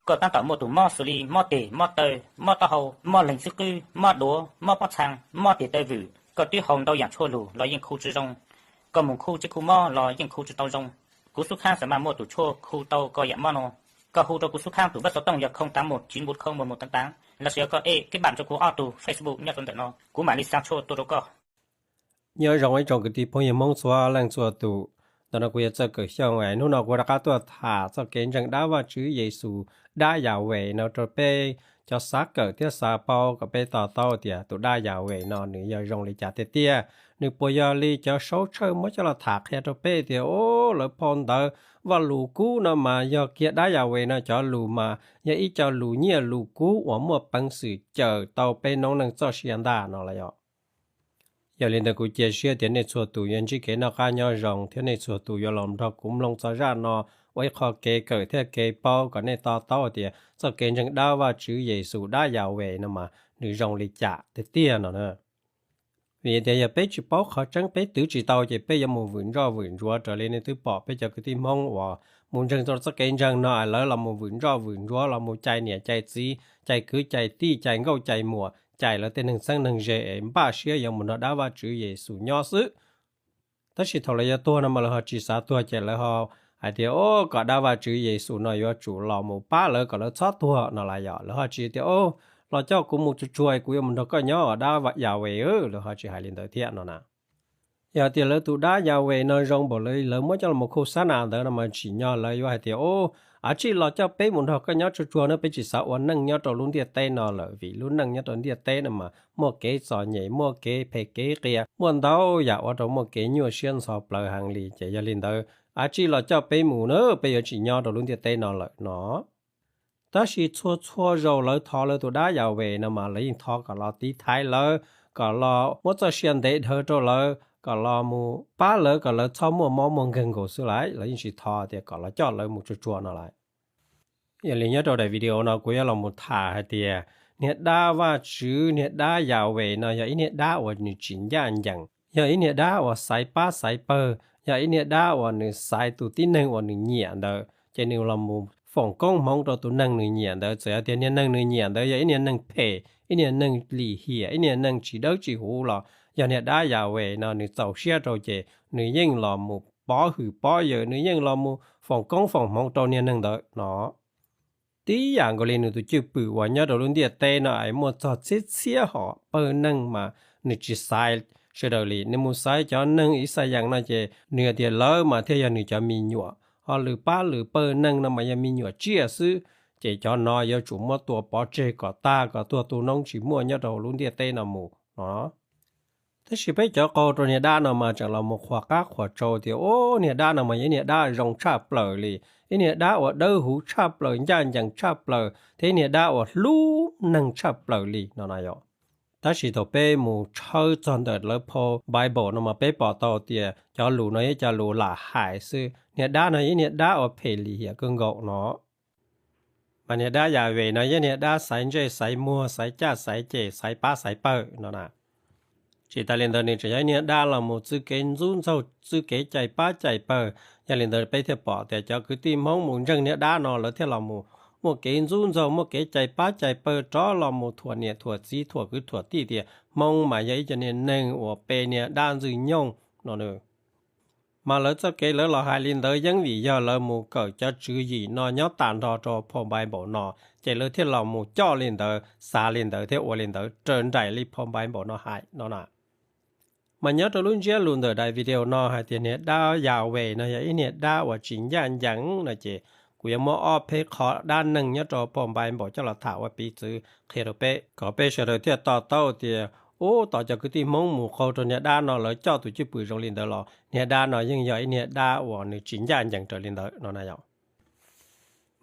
Koj tab tom muaj tus mob xws li mob tes, mob taw, mob taub hau, mob leeg xwb qwb, mob duav, mob pob txhaa, mob tes taw vwm, koj twb haus ntau yaam tshuaj lug los yeej khu tsi zoo. Koj mus khu tsi khu mob los yeej khu tsi tau zoo. Kuv xub khaab xaav mas muaj tus tshuaj khu tau koj yaam mob nuav. Koj hu rua kuv xub khaab tus npawb xov tooj yog không tám một chín một không một một tám tám, lossis yog koj add kết bạn rua kuv ob tug Facebook nyob rua ntawm no, kuv mam li xa tshuaj tuaj rua koj. Nyob zoo ib tsoom kwv tij phooj ywg Hmoob txhua leej txhua tus. Ntawm no kuv yog Txawj Kawm Xyooj. Hnub no kuv rov qab tuaj tham txoj kev ntseeg dab Vajtswv Yexus, dab Yahweh no rau peb cov xav kawm thiab xav paub kom peb to taub tias tus dab Yahweh no nws yog zoo li cas tiag tiag. Nws puas yog li cov saub tshawj muab coj los tham qhia rau peb tias, o, lawv phau ntawv Vajluskub no mas yog kiag dab Yahweh no cov lus mas yog ib co lus nyiaj lus kub uas muaj peev xwm cawm tau peb noob neej txoj sia ntag no los yog. Yog li ntawd kuv cia siab tias nej txhua tus yuav ntsib kev noj qab nyob zoo thiab nej txhua tus yuav los nrog kuv mloog txog zaj no ua ib qho kev kawm thiab kev paub kom nej to taub tias txoj kev ntseeg dab Vajtswv Yexus, dab Yahweh no mas nws zoo li cas tiag tiag no na. Vim tias yog peb tsis paub qhov tseeb, peb twv tsis tau ces peb yuav mus vwm ntsoj vwm ntsuav raws li nej twb pom peb cov kwv tij Hmoob uas mus ntseeg txoj kev ntseeg no, lawv los mus vwm ntsoj vwm ntsuav, los mus cais niam cais txiv, cais kwv cais tij, cais nkauj cais muam, cais lawv tej neeg txheeb neeg ze es npaj siab yuav mus nrog dab Vajtswv Yexus nyob xwb. Tab sis thaum lawv yuav tuag no mas lawv ho tsis xav tuag ces lawv ho hais tias, o, kom dab Vajtswv Yexus no yuav tsum los mus pab lawv kom lawv txhob tuag no los yog lawv ho tsis tias, o, los coj kuv mus tsuag tsuag kuv yuav mus nrog koj nyob dab Yahweh, lawv ho tsis hais li ntawd thiab no na. Yog tias lawv tus dab Yahweh no zoo npaum li lawv muab coj los khu xab nas ntawd no mas tsim nyog lawv yuav hais tias, o, a tsij los coj peb mus nrog koj nyob tsuag tsuag na, peb tsis xav ua neej nyob rau lub ntiaj teb no lawm vim lub neej nyob rau ntiaj teb no mas muaj kev txom nyem, muaj kev phem kev qias, muaj ntau yam ua rau muaj kev nyuaj siab ntxhov plawv heev li. Ces yog li ntawd a tsij los coj peb mus na, peb yuav tsis nyob rau lub ntiaj teb no lawm no. Tab sis txhua txhua zaus lawv thov lawv tus dab Yahweh no mas lawv yeej thov kom los tiv thaiv lawv, kom los muab txoj sia ntev dhawv rau lawv, kom los mus pab lawv kom lawv txhob muaj mob muaj nkeeg nkaus xwb lawm, lawv yeej tsis thov tias kom los coj lawv mus tsuag tsuag no lawm. Yog li nyob rau daim video no kuv yuav los mus tham hais tias niag dab Vajtswv, niag dab Yahweh no yog ib niag dab uas nws tsis ncaj ncees, yog ib niag dab uas xaiv pab xaiv pawg, yog ib niag dab uas nws xaiv tus tib neeg uas nws nyiam ntawd ces nws los mus foom koob hmoov rau tus neeg nws nyiam ntawd. Txawm yog tias niag neeg nws nyiam ntawd yog ib niag neeg phem, ib niag neeg lim hiam, ib niag neeg tsis dawb tsis huv los yog niag dab Yahweh no nws txaus siab rau ces nws yeej los mus pov hwm pov yawm, nws yeej los mus foom koob foom hmoov rau niag neeg ntawd no. Tib yam nkaus li nws tus cwj pwm uas nyob rau lub ntiaj teb no es muaj txog txhiab txhiab hom pawg neeg mas nws tsis xaiv sawv daws li. Nws mus xaiv cov neeg Ixayees no ces nws hais tias lawv mas thiaj yog nws cov me nyuam, ho lwm pab lwm pawg neeg no mas yog me nyuam tsiaj xwb. Ces cov no yuav tsum muab tua pov tseg kom tag, kom tuag tu noob tsis muaj nyob rau lub ntiaj teb no mus no. Tab sis peb cov qaug rau niag dab no mas tseem los mus qhuas qab qhuas tsau tias, o, niag dab no mas yog ib niag dab zoo tshaj plaws li, ib niag dab uas dawb huv tshaj plaws, ncaj ncees tshaj plaws thiab ib niag dab uas hlub neeg tshaj plaws li no na yom. Tab sis thaum peb mus tshawb txog ntawm lawv phau Bible no mas peb pom tau tias cov lus no yog cov lus lam hais xwb. Niag dab no yog ib niag dab uas phem lim hiam kawg nkaus no. Mas niag dab Yahweh no yog niag dab xaiv ntsej xaiv muag, xaiv caj xaiv ces, xaiv pab xaiv pawg no na. Tsis tas li ntawd nws tseem yog ib niag dab los mus txwj kev ntxub ntxaug, txwj kev cais pab cais pawg. Yog li ntawd peb thiaj pom tias cov kwv tij Hmoob mus ntseeg niag dab no lawv thiaj los mus muaj kev ntxub ntxaug, muaj kev cais pab cais pawg rov los mus thuam niam thuam txiv, thuam kwv thuam tij tias Hmoob mas yog ib co niag neeg uas pe niag dab ntxwg nyoog no. Mas lawv txoj kev lawv los hais li ntawd yeej vim yog lawv mus kawm cov tswv yim no nyob tag nrho rau phau Npaiv Npaum no, ces lawv thiaj los mus coj li ntawd, xav li ntawd thiab ua li ntawd raws nraim li phau Npaiv Npaum no hais no na. Mas nyob rau lub ntsiab lus ntawm daim video no hais tias niag dab Yahweh no yog ib niag dab uas tsis ncaj ncees no ces kuv yuav muab ob peb qho dab neeg nyob rau phau Npaiv Npaum coj los tham ua piv txwv qhia rau peb kom peb sawv daws thiaj to taub tias ub tom cov kwv tij Hmoob mus qaug rau niag dab no lawv coj tus cwj pwm zoo li ntawd los niag dab no yeej yog ib niag dab uas nws tsis ncaj ncees raws li ntawd no na yom.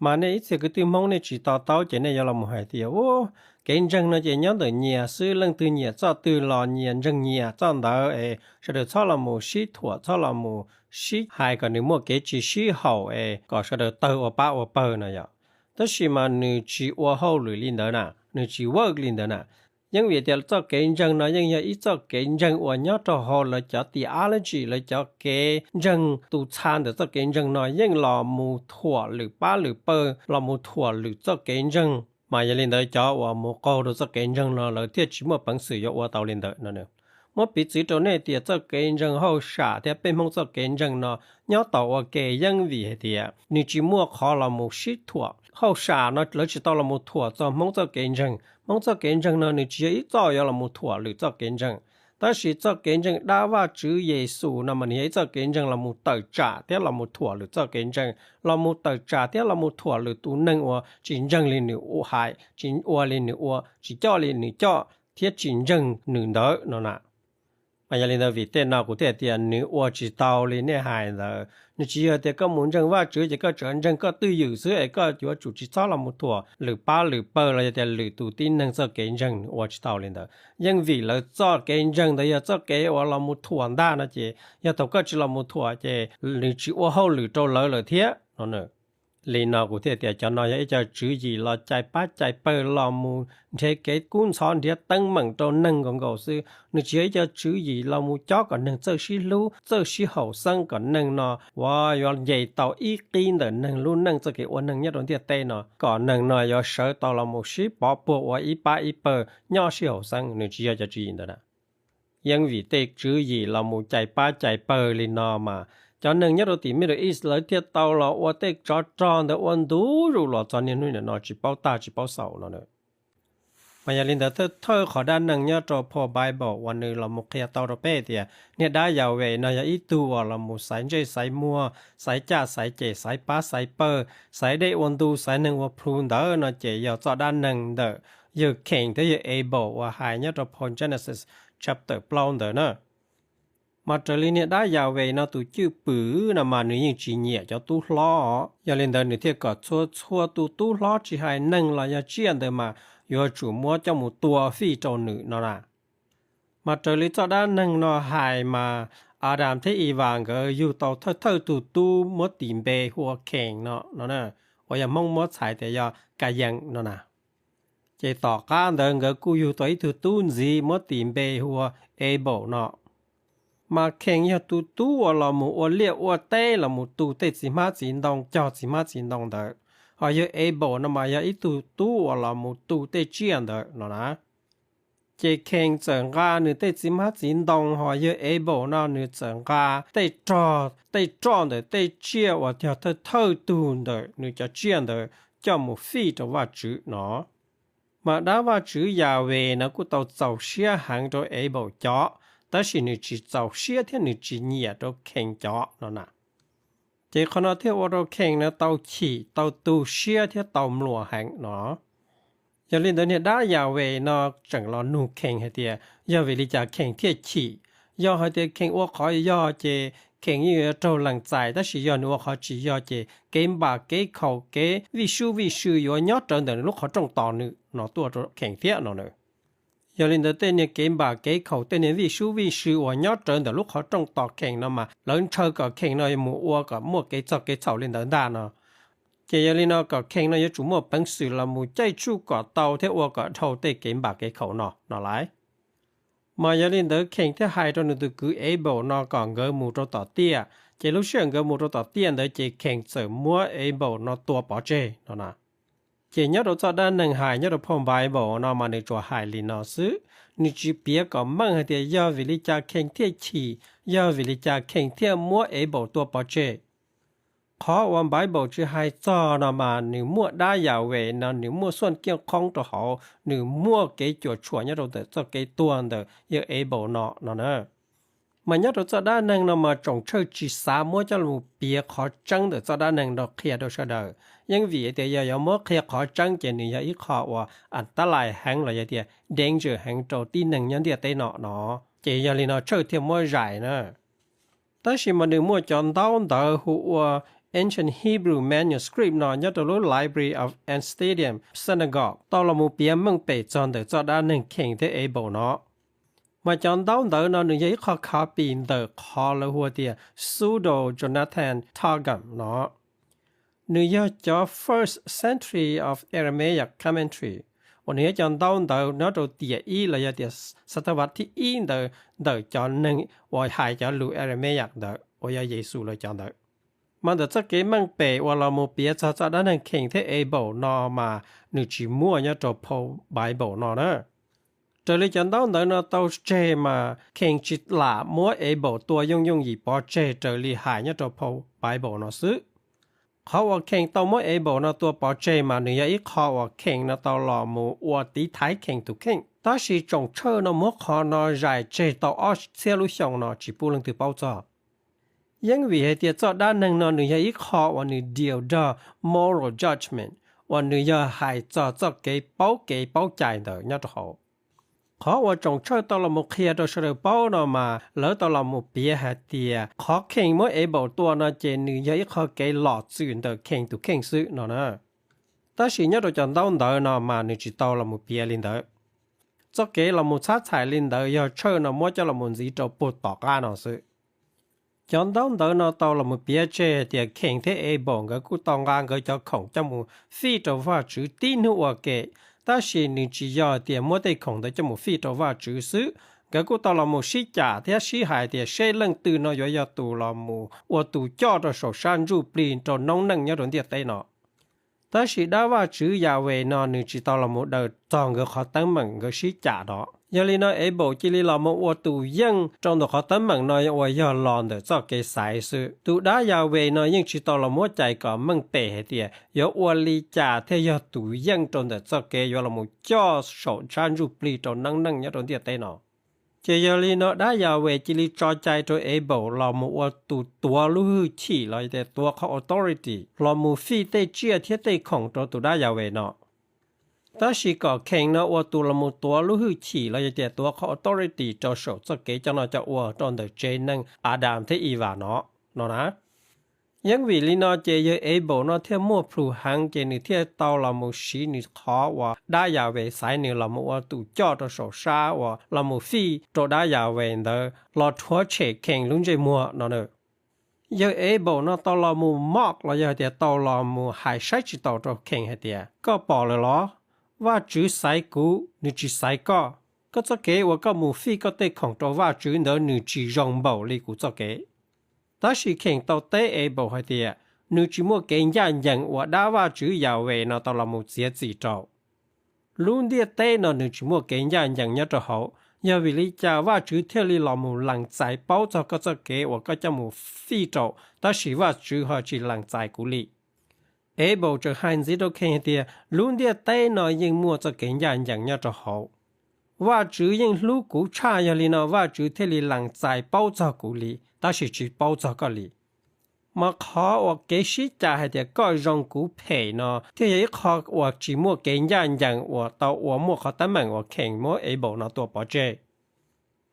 Mas nej ib txhia kwv tij Hmoob nej tsis to taub ces nej yuav los mus hais tias ub kev ntseeg no ces nyob ntawm nyias xwb, leej twg nyiam txoj twg los nyias ntseeg nyias txoj ntawd es sawv daws txhob los mus sib thuam, txhob los mus sib hais kom nws muaj kev tsis sib haum es kom sawv daws tawg ua pab ua pawg no yom. Tab sis mas nws tsis ua hauj lwm li ntawd na, nws tsis work li ntawd na. Yeeb vim tias txoj kev ntseeg no yeej yog ib txoj kev ntseeg uas nyob rau hauv lawv cov theology, lawv cov kev ntseeg tus txha ntawm txoj kev ntseeg no yeej los mus thuam lwm pab lwm pawg, los mus thuam lwm txoj kev ntseeg. Mas yog li ntawd cov uas mus qaug rau txoj kev ntseeg no lawv thiaj tsis muaj peev xwm yuav ua tau li ntawd no. Muab piv txwv rau nej tias txoj kev ntseeg hauj sam thiab peb Hmoob txoj kev ntseeg no nyob tau ua ke yeeb vim hais tias nws tsis muaj qhov los mus sib thuam. Hauj sam no lawv tsis tau los mus thuam txog Hmoob txoj kev ntseeg. Hmoob txoj kev ntseeg no nws tsis yog ib txoj yuav los mus thuam lwm txoj kev ntseeg. Tab sis txoj kev ntseeg dab Vajtswv Yexus no mas nws yog ib txoj kev ntseeg los mus tawm tsam thiab los mus thuam lwm txoj kev ntseeg, los mus tawm tsam thiab los mus thuam lwm tus neeg uas tsis ntseeg li nws hais, tsis ua li nws ua, tsis coj li nws coj, thiab tsis ntseeg nws ntawd no na. Mas yog li ntawd vim tej no kuv thiaj tias nws ua tsis tau li nej hais ntawd. Nws tsis yog tias koj mus ntseeg Vajtswv ces koj tsuas ntseeg koj twj ywm xwb es koj yuav tsum tsis txhob los mus thuam lwm pab lwm pawg los yog tias lwm tus tib neeg txoj kev ntseeg, nws ua tsis tau li ntawd. Yeej vim lawv txoj kev ntseeg ntawd yog txoj kev uas los mus thuam ntag no ces yog thaum koj tsis los mus thuam ces nws tsis ua hauj lwm rau lawv lawm thiab no. Li no kuv thiaj tias cov no yog ib co tswv yim los cais pab cais pawg los mus nrhiav kev kub ntxhov nrhiav teeb meem rau neeg nkaus nkaus xwb. Nws tsis yog ib co tswv yim los mus cob kom neeg txawj sib hlub, txawj sib haum xeeb, kom neeg no uas yuav nce tau ib qib ntawm neeg lub neej txoj kev ua neeg nyob rau ntiaj teb no, kom neeg no yuav sawv tau los mus sib pov puag ua ib pab ib pawg nyob sib haum xeeb. Nws tsis yog cov tswv yim ntawd na. Yeej vim tej tswv yim los mus cais pab cais pawg li no mas cov neeg nyob rau tim Middle East lawv thiaj tau los ua tej tsov rog ntawd ua ntu zus los txog niaj hnub nim no tsis paub tag tsis paub xaus no. Mas yog li ntawd thawj thawj qhov dab neeg nyob rau phau Bible uas nws los mus qhia tau rau peb tias niag dab Yahweh no yog ib tug uas los mus xaiv ntsej xaiv muag, xaiv caj xaiv ces, xaiv pab xaiv pawg, xaiv dej ua ntu, xaiv neeg ua plhu ntawd no ces yog txoj dab neeg ntawm yawg Cain thiab yawg Abel uas hais nyob rau phau Genesis chapter plaub ntawd na. Mas raws li niag dab Yahweh no tus cwj pwm no mas nws yeej tsis nyiam cov tub hlob os. Yog li ntawd nws thiaj kom txhua txhua tus tub hlob tsis hais neeg los yog tsiaj ntawd mas yuav tsum muab coj mus tua fij rau nws no na. Mas raws li txoj dab neeg no hais mas Adam thiab Evas nkawd yug tau thawj thawj tug tub muab tis npe hu ua Cain no no, uas yog Hmoob muab txhais tias yog Ka Yees no na. Ces tom qab ntawd nkawd kuj yug tau ib tug tub ntxiv muab tis npe hu ua Abel no. Mas Cain yog tus tub uas los mus ua liaj ua teb los mus tu tej txiv hmab txiv ntoo, cog txiv hmab txiv ntoo ntawd, ho yawg Abel no mas yog ib tug tub uas los mus tu tej tsiaj ntawd no na. Ces Cain txawm nqa nws tej txiv hmab txiv ntoo, ho yawg Abel no nws txawm nqa tej rog tej roj ntawm tej tsiaj uas yog thawj thawj tug ntawm nws cov tsiaj ntawd coj mus fij rau Vajtswv no. Mas dab Vajtswv Yahweh no kuj tau txaus siab heev rau Abel cov, tab sis nws tsis txaus siab thiab nws tsis nyiam rau Cain cov no na. Ces qhov no thiaj ua rau Cain no tau chim tau tu siab thiab tau mluam heev no. Yog li ntawd niag dab Yahweh no tseem los nug Cain hais tias yog vim li cas Cain thiaj chim. Yog hais tias Cain ua qhov yog ces Cain yeej yuav raug lees txais, tab sis yog nws ua qhov tsis yog ces kev npam kev khaum kev vij sub vij sw yuav nyob rawv ntawm nws lub qhov rooj tos nws no tuaj rau Cain thiab no na. Yog li ntawd tej niag kev npam kev khaum tej niag vij sub vij sw uas nyob rawv ntawm lub qhov rooj tos Cain no mas lawv ntshaw kom Cain no mus ua kom muaj kev txog kev txhaum li ntawd ntag no. Ces yog li no kom Cain no yuav tsum muaj peev xwm los mus caij tsuj kom tau thiab ua kom dhau tej kev npam kev khaum no no lauj. Mas yog li ntawd Cain thiaj hais rau nws tus kwv Abel no kom nkawd mus rau tom tiaj. Ces lub sij hawm nkawd mus rau tom tiaj ntawd ces Cain txawm muab Abel no tua pov tseg no na. Ces nyob rau txoj dab neeg hais nyob rau phau Bible no mas nws tsuas hais li no xwb, nws tsis piav kom meej hais tias yog vim li cas Cain thiaj chim, yog vim li cas Cain thiaj muab Abel tua pov tseg. Qhov uas Bible tsis hais txog no mas nws muaj dab Yahweh no nws muaj xuaj kiaj qhoob rau hauv, nws muaj kev cuam tshuam nyob rau ntawm txoj kev tuag ntawm yawg Abel no no na. Mas nyob rau txoj dab neeg no mas tsoom tshawj tsis xav muab coj los piav qhov tseeb ntawm txoj dab neeg no qhia rau sawv daws. Yeej vim tias yog yuav muab qhia qhov tseeb ces nws yog ib qho uas an tab lais heev los yog tias danger heev rau tib neeg nyob ntiaj teb no no. Ces yog li no tshawj thiaj muab zais na. Tab sis mas nws muaj cov ntaub ntawv hu ua Ancient Hebrew Manuscript no nyob rau lub Library of Amsterdam Synagogue tau los mus piav meej pem txog ntawm txoj dab neeg Cain thiab Abel no. Mas cov ntaub ntawv no nws yog ib qho copy ntawm qhov lawv hu tias Pseudo-Jonathan Targum no. Nws yog cov First Century of Aramaic Commentary uas nws yog cov ntaub ntawv nyob rau tiam ib los yog tias xav tas vas thib ib ntawd ntawm cov neeg uas hais cov lus Aramaeus ntawd uas yog Yexus lawv cov ntawd. Mas ntawm txoj kev meej pem uas los mus piav txog txoj dab neeg Khees thiab Abel no mas nws tsis muaj nyob rau phau Bible no na. Raws li cov ntaub ntawv no tau tseg mas Khees tsis lam muab Abel tua yooj yooj yim pov tseg raws li hais nyob rau phau Bible no xwb. Qhov uas Khees tau muab Abel no tua pov tseg mas nws yog ib qho uas Khees no tau los mus ua tiv thaiv Khees tus kheej, tab sis tsoom tshawj no muab qhov no zais tseg tau ob txhiab lub xyoo no tsis pub leej twg paub txog. Yeej vim hais tias txoj dab neeg no nws yog ib qho uas nws deal nrog moral judgment, uas nws yog hais txog txoj kev paub kev paub cai ntawd nyob rau hauv. Qhov uas tsoom tshawj tau los mus qhia rau sawv daws paub no mas lawv tau los mus piav hais tias qhov Khees muab Abel tua no ces nws yog ib qho kev lom txwm ntawm Khees tus kheej xwb no na. Tab sis nyob rau cov ntaub ntawv no mas nws tsis tau los mus piav li ntawd. Txoj kev los mus txhab txhais li ntawd yog tshawj no muab coj los mus ntxiv rau puag tom qab no xwb. Cov ntaub ntawv no tau los mus piav tseg hais tias Khees thiab Abel nkawd kuj tau nqa nkawd cov khoom coj mus fij rau Vajtswv tib hnub ua ke, tab sis nws tsis yog hais tias muab tej khoom ntawd coj mus fij rau Vajtswv xwb, nkawd kuj tau los mus sib cam thiab sib hais tias seb leej twg no yuav yog tus los mus ua tus coj rau saum sab ntsuj plig rau noob neej nyob rau ntiaj teb no. Tab sis dab Vajtswv Yahweh no nws tsis tau los mus daws txog nkawd qhov teeb meem nkawd sib cam no. Yog li no Abel cia li los mus ua tus yeej rau ntawm qhov teeb meem no uas yog los ntawm txoj kev xaiv xwb. Tus dab Yahweh no yeej tsis tau los muab cais kom meej pem hais tias yuav ua li cas thiaj yog tus yeej rau ntawm txoj kev yuav los mus coj saum sab ntsuj plig rau noob neej nyob rau ntiaj teb no. Ces yog li no dab Yahweh cia li tso cai rau Abel los mus ua tus tuav lub hwj chim los yog tias tuav qhov authority los mus fij tej tsiaj thiab tej khoom rau tus dab Yahweh no. Tab sis kom Khees no ua tus los mus tuav lub hwj chim los yog tias tuav qhov authority rau saum txoj kev coj noj coj ua rau ntawm tsev neeg Adam thiab Eva no, no na. Yeej vim li no ces yawg Abel no thiaj muaj plhus heev ces nws thiaj tau los mus siv nws qhov uas dab Yahweh xaiv nws los mus ua tus coj rau saum sab uas los mus fij rau dab Yahweh ntawd los rhuav tshem Khees lub ntsej muag no na. Yawg Abel no tau los mus mock los yog tias tau los mus hais saib tsis taus rau Khees hais tias, koj pom lawm los? Vajtswv xaiv kuv, nws tsis xaiv koj. Koj txoj kev uas koj mus fij koj tej khoom rau Vajtswv ntawd nws tsis zoo npaum li kuv txoj kev. Tab sis Khees tau teb Abel hais tias, nws tsis muaj kev ncaj ncees uas dab Vajtswv Yahweh no tau los mus txiav txim rau. Lub ntiaj teb no nws tsis muaj kev ncaj ncees nyob rau hauv, yog vim li cas Vajtswv thiaj li los mus lees txais paub txog koj txoj kev uas koj coj mus fij rau, tab sis Vajtswv ho tsis lees txais kuv li? Abel tseem hais ntxiv rau Khees hais tias, lub ntiaj teb no yeej muaj txoj kev ncaj ncees nyob rau hauv. Vajtswv yeej hlub kuv tshaj, yog li no Vajtswv thiaj li lees txais paub txog kuv li, tab sis tsis paub txog koj li. Mas qhov uas kev sib cam hais tias koj zoo kuv phem no thiaj yog ib qho uas tsis muaj kev ncaj ncees uas tau ua muaj qhov teeb meem uas Khees muab Abel no tua pov tseg.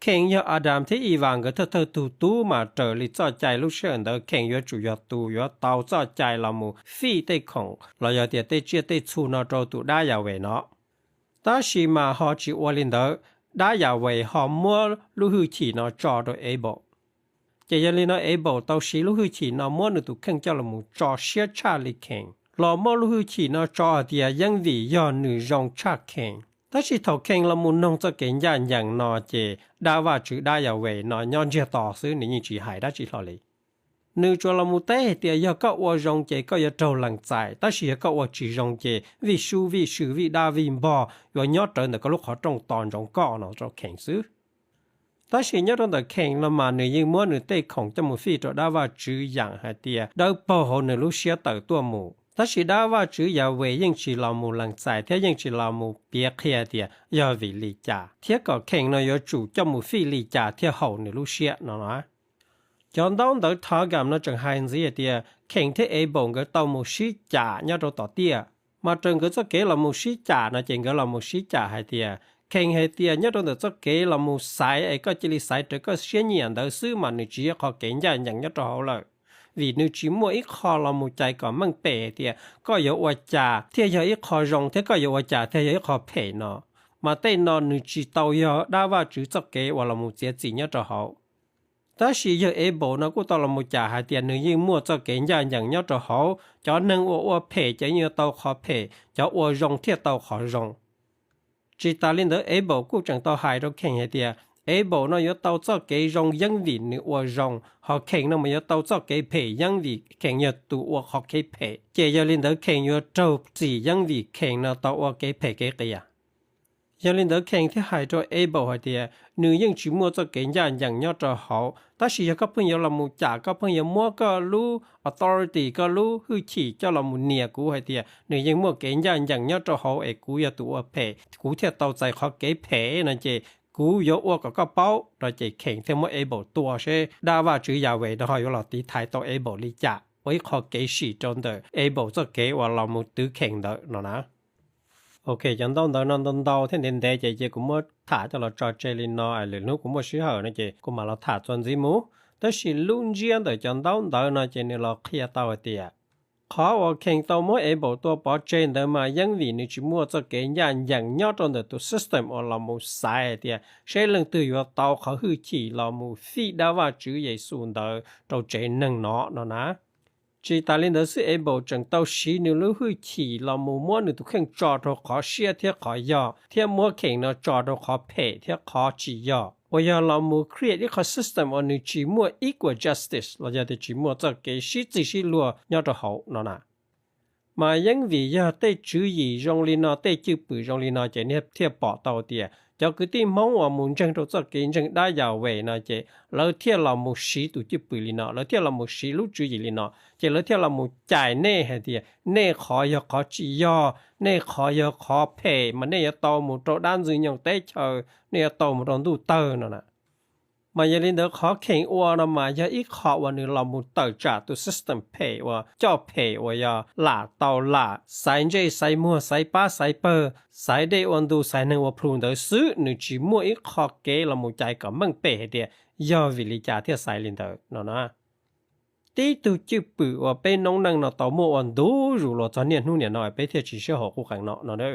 Khees yog Adam thiab Eva nkawd thawj thawj tug tub mas raws li txoj cai lub sij hawm ntawd Khees yuav tsum yog tus yuav tau txoj cai los mus fij tej khoom los yog tias tej tsiaj tej txhu no rau tus dab Yahweh no. Tab sis mas ho tsis ua li ntawd, dab Yahweh ho muab lub hwj chim no tso rau Abel. Ces yog li no Abel tau siv lub hwj chim no muab nws tus kheej coj los mus tso siab tshaj li Khees, los muab lub hwj chim no tso hais tias yeej vim yog nws zoo tshaj Khees. Tab sis thaum Khees los mus noog txoj kev ncaj ncees no ces dab Vajtswv dab Yahweh no nyob ntsiag to xwb, nws yeej tsis hais dab tsi hlo li. Nws tsuas los mus teb hais tias yog koj ua zoo ces koj yuav raug lees txais, tab sis yog koj ua tsis zoo ces vij sub vij sw vij dab vij npog yuav nyob rawv ntawm koj lub qhov rooj to ntsoov koj no rau Khees xwb. Tab sis nyob rau ntawm Khees no mas nws yeej muab nws tej khoom coj mus fij rau dab Vajtswv yaam hais tias dawb paug hauv nws lub siab tawm tuaj mus. Tab sis dab Vajtswv Yahweh yeej tsis los mus lees txais thiab yeej tsis los mus piav qhia tias yog vim li cas thiab kom Khees no yuav tsum coj mus fij li cas thiaj haum nws lub siab no na. Cov ntaub ntawv Targum no tseem hais ntxiv hais tias Khees thiab Abel nkawd tau mus sib cam nyob rau tom tiaj, mas raws nkawd txoj kev los mus sib cam no ces nkawd los mus sib cam hais tias, Khees hais tias nyob rau ntawm txoj kev los mus xaiv es koj cia li xaiv raws koj siab nyiam ntawd xwb mas nws tsis yog qhov kev ncaj ncees nyob rau hauv lawm, vim nws tsis muaj ib qho los mus cais kom meej pem hais tias koj yuav ua cas thiaj yog ib qho zoo thiab koj yuav ua cas thiaj yog ib qho phem no. Mas tej no nws tsis tau yog dab Vajtswv txoj kev uas los mus txiav txim nyob rau hauv. Tab sis yawg Abel no kuj tau los mus cam hais tias nws yeej muaj txoj kev ncaj ncees nyob rau hauv, cov neeg uas ua phem ces yeej yuav tau qhov phem, cov ua zoo thiaj tau qhov zoo. Tsis tas li ntawd Abel kuj tseem tau hais rau Khees hais tias Abel no yuav tau txoj kev zoo yeeb vim nws ua zoo, ho Khees no mas yuav tau txoj kev phem yeeb vim Khees yog tus ua qhov kev phem, ces yog li ntawd Khees yuav raug txim yeeb vim Khees no tau ua kev phem kev qias. Yog li ntawd Khees thiaj hais rau Abel hais tias nws yeej tsis muaj txoj kev ncaj ncees nyob rau hauv, tab sis yog koj pheej yuav los mus cam, koj pheej yuav muab koj lub authority, koj lub hwj chim coj los mus nias kuv hais tias nws yeej muaj kev ncaj ncees nyob rau hauv es kuv yog tus ua phem, kuv thiaj tau txais qhov kev phem no ces kuv yuav ua kom koj paub no ces Khees thiaj muab Abel tua seb dab Vajtswv Yahweh no ho yuav los tiv thaiv tau Abel li cas, ua ib qho kev sim rau ntawm Abel txoj kev uas los mus twv Khees ntawd no na. Ok, cov ntaub ntawv no ntau ntau thiab ntev ntev ces cia kuv muab tham coj los tso tseg li no, lwm hnub kuv muaj sij hawm no ces kuv mam los tham txuas ntxiv mus. Tab sis lub ntsiab ntawm cov ntaub ntawv no ces nws los qhia tau hais tias qhov uas Khees tau muab Abel tua pov tseg ntawd mas yeeb vim nws tsis muaj txoj kev ncaj ncees nyob rau ntawm tus system uas los mus xaiv hais tias seb leej twg yuav tau qhov hwj chim los mus fij dab Vajtswv Yexus ntawd rau tsev neeg no no na. Tsis tas li ntawd xwb, Abel tseem tau siv nws lub hwj chim los mus muab nws tus kheej tso rau qhov siab thiab qhov yog, thiab muab Khees no tso rau qhov phem thiab qhov tsis yog, uas yog los mus create ib qho system uas nws tsis muaj equal justice los yog tias tsis muaj txoj kev sib txig sib luag nyob rau hauv no na. Mas yeeb vim yog tej tswv yim zoo li no, tej cwj pwm zoo li no ces nej thiaj pom tau tias cov kwv tij Hmoob uas mus ntseeg rau txoj kev ntseeg dab Yahweh no ces lawv thiaj los mus siv tus cwj pwm li no, lawv thiaj los mus siv lub tswv yim li no, ces lawv thiaj los mus cais nej hais tias nej qhov yog qhov tsis yog, nej qhov yog qhov phem mas nej yuav tau mus rau dab Ntxwg Nyoog teb chaws, nej yuav tau mus rau ntuj tawg no na. Mas yog li ntawd qhov Khees ua no mas yog ib qho uas nws los mus tawm tsam tus system phem uas coj phem uas yog lam tau lam, xaiv ntsej xaiv muag, xaiv pab xaiv pawg, xaiv dej ua ntu, xaiv neeg ua plhu ntawd xwb, nws tsis muaj ib qho kev los mus cais kom meej pem hais tias yog vim li cas thiaj xaiv li ntawd no na. Tib tug cwj pwm uas peb noob neej no tau muaj ua ntu zus los txog niaj hnub niam no peb thiaj tsis sib haum qub qees no no.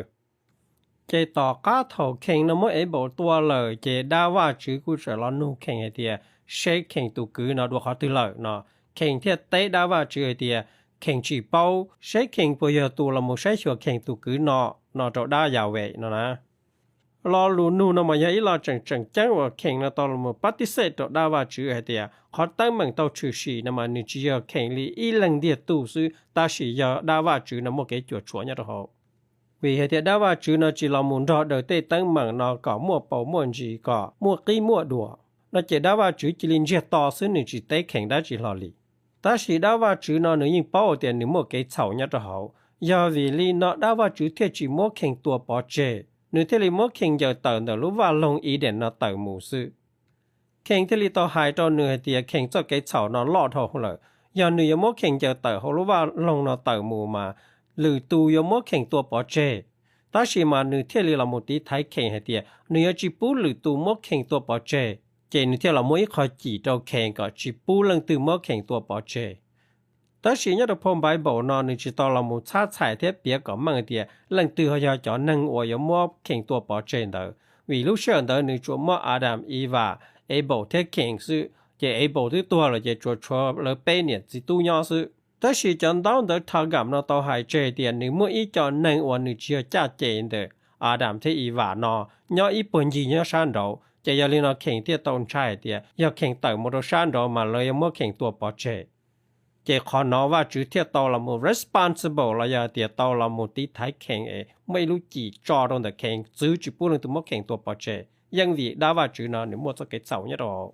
Ces tom qab thaum Khees no muab Abel tua lawm ces dab Vajtswv kuj txawm los nug Khees hais tias seb Khees tus kwv no dua qhov twg lawm no. Khees thiaj teb dab Vajtswv hais tias Khees tsis paub, seb Khees puas yog tus los mus saib xyuas Khees tus kwv no no rau dab Yahweh no na. Lo lus nug no mas yog ib lo tseem tseem ceeb uas Khees no tau los mus pab tib xej rau dab Vajtswv hais tias qhov teeb meem tau tshwm sim no mas nws tsis yog Khees li ib leeg ntiag tug xwb, tab sis yog dab Vajtswv no muaj kev cuam tshuam nyob rau hauv. Vim hais tias dab Vajtswv no tsis los mus nrog daws tej teeb meem no kom muaj paus muaj ntsis, kom muaj qib muaj duam no ces dab Vajtswv cia li ntsiag to xwb, nws tsis teb Khees dab tsi hlo li. Tab sis dab Vajtswv no nws yeej paub tias nws muaj kev txhaum nyob rau hauv, yog vim li no dab Vajtswv thiaj tsis muab Khees tua pov tseg, nws thiaj li muab Khees ncaws tawm ntawm lub vaj loog Eden no tawm mus xwb. Khees thiaj li tau hais rau nws hais tias Khees txoj kev txhaum no loj dhau lawm, yog nws yuav muab Khees ncaws tawm hauv lub vaj loog no tawm mus mas lwm tus yuav muab Khees tua pov tseg. Tab sis mas nws thiaj li los mus tiv thaiv Khees hais tias nws yuav tsis pub lwm tus muab Khees tua pov tseg, ces nws thiaj los muab ib qho cim rau Khees kom tsis pub leej twg muab Khees tua pov tseg. Tab sis nyob rau phau Npaiv Npaum no nws tsis tau los mus txhab txhais thiab piav kom meej tias leej twg ho yog cov neeg uas yuav muab Khees tua pov tseg ntawd, vim lub sij hawm ntawd nws tsuas muaj Adam, Iva, Abel thiab Khees xwb, ces Abel twb tuag lawm ces tsuas tshuav lawv peb niam txiv tub nyob xwb. Tab sis cov ntaub ntawv Targum no tau hais tseg tias nws muaj ib co neeg uas nws tsis yog caj ces ntawm Adam thiab Iva no nyob ib puag ncig nyob sab nraud, ces yog li no Khees thiaj tau ntshai hais tias yog Khees tawm mus rau sab nraud mas lawv yuav muab Khees tua pov tseg. Ces qhov no Vajtswv thiaj tau los mus responsible los yog tias tau los mus tiv thaiv Khees es muaj ib lub cim tso rau ntawm Khees txwv tsis pub leej twg muab Khees tua pov tseg, yeej vim dab Vajtswv no nws muaj txoj kev txhaum nyob rau hauv.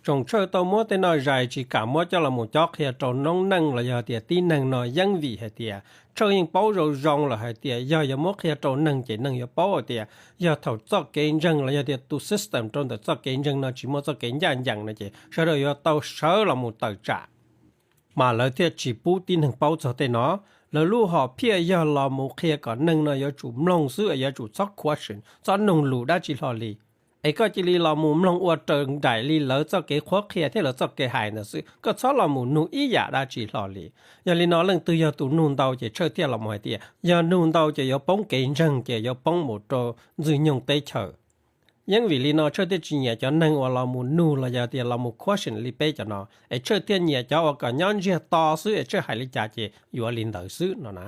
Tsoom tshawj tau muab tej no zais tsis kam muab coj los mus cob qhia rau noob neej los yog tias tib neeg no yeej vim hais tias tshawj yeej paub zoo zoo lawm hais tias yog yuav muab qhia rau neeg ces neeg yuav paub hais tias yog thaum txoj kev ntseeg los yog tias tus system rau ntawm txoj kev ntseeg no tsis muaj txoj kev ncaj ncees no ces sawv daws yuav tau sawv los mus tawm tsam. Mas lawv thiaj tsis pub tib neeg paub txog tej no. Lawv lub hom phiaj yog los mus qhia kom neeg no yuav tsum mloog xwb, yuav tsum txhob question, txhob nug lus dab tsi hlo li. Es koj cia li los mus mloog ua raws nraim li lawv txoj kev qhuab qhia thiab lawv txoj kev hais ntawd xwb, koj txhob los mus nug ib yam dab tsi hlo li. Yog li no leej twg yog tus nug ntau ces tshawj thiaj los mus hais tias yog nug ntau ces yuav poob kev ntseeg ces yuav poob mus rau Ntxwg Nyoog teb chaws. Yeej vim li no tshawj thiaj tsis nyiam cov neeg uas los mus nug los yog tias los mus question li peb cov no, es tshawj thiaj nyiam cov uas kom nyob ntsiag to xwb es tshawj hais li cas ces yuav li ntawd xwb no na.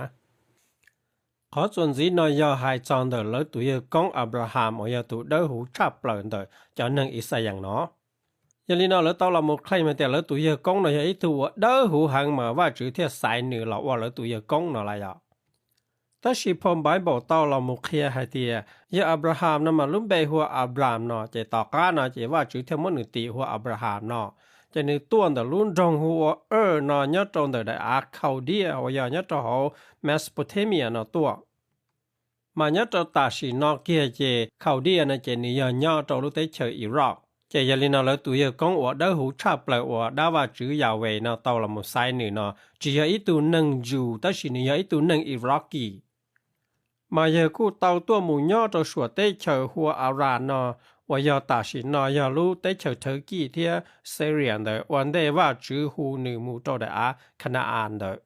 Qhov txuas ntxiv no yog hais txog ntawm lawv tus yawg koob Abraham uas yog tus dawb huv tshaj plaws ntawm cov neeg Ixayees no. Yog li no lawv tau los mus claim hais tias lawv tus yawg koob no yog ib tug uas dawb huv heev mas Vajtswv thiaj xaiv nws los ua lawv tus yawg koob no lawm yom. Tab sis phau Npaiv Npaum tau los mus qhia hais tias yawg Abraham no mas lub npe hu ua Abram no ces tom qab no ces Vajtswv thiaj muab nws tis hu ua Abraham no. Ces nws tuaj ntawm lub nroog hu ua Ur no nyob rau ntawm daim av Khaudia uas yog nyob rau hauv Mesopotamia no tuaj. Mas nyob rau tam sim no kiag ces Khaudia no ces nws yog nyob rau lub teb chaws Iraq. Ces yog li no lawv tus yawg koob uas dawb huv tshaj plaws uas dab Vajtswv Yahweh no tau los mus xaiv nws no tsis yog ib tug neeg Jew tab sis nws yog ib tug neeg Iraqi. Mas yawg kuj tau tuaj mus nyob rau suam teb chaws hu ua Aram no uas yog tam sim no yog lub teb chaws Thawv Kij thiab Syria ntawd ua ntej Vajtswv hu nws mus rau daim av Khana-as ntawd.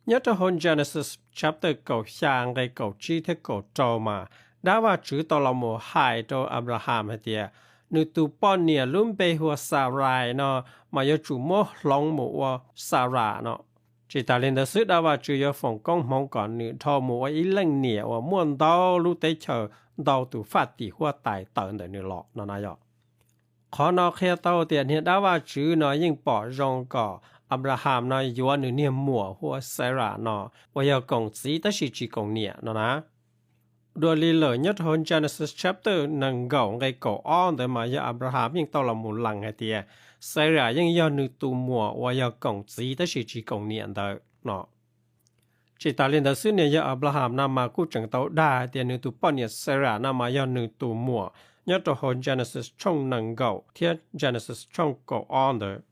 Nyob rau hauv Genesis chapter kaum xya nqe kaum tsib thiab kaum rau mas dab Vajtswv tau los mus hais rau Abraham hais tias nws tus poj niam lub npe hu ua Sarai no mas yuav tsum muab hloov mus ua Saras no. Tsis tas li ntawd xwb dab Vajtswv yuav foom koob hmoov kom nws dhau mus ua ib leej niam uas muaj ntau lub teb chaws ntau tus faj tim huab tais tawm ntawm nws los no na yom. Qhov no qhia tau tias niag dab Vajtswv no yeej pom zoo kom Abraham no yuav nws niag muam hu ua Saras no uas yog koom txiv tab sis tsis koom niam no na. Dua li lawm nyob rau hauv Genesis chapter nees nkaum nqe kaum ob ntawd mas yog Abraham yeej tau los mus lees hais tias Saras yeej yog nws tus muam uas yog koom txiv tab sis tsis koom niam ntawd no. Tsis tas li ntawd xwb niag yawg Abraham no mas kuj tseem tau dag hais tias nws tus poj niam Saras no mas yog nws tus muam nyob rau hauv Genesis tshooj nees nkaum thiab Genesis tshooj kaum ob ntawd.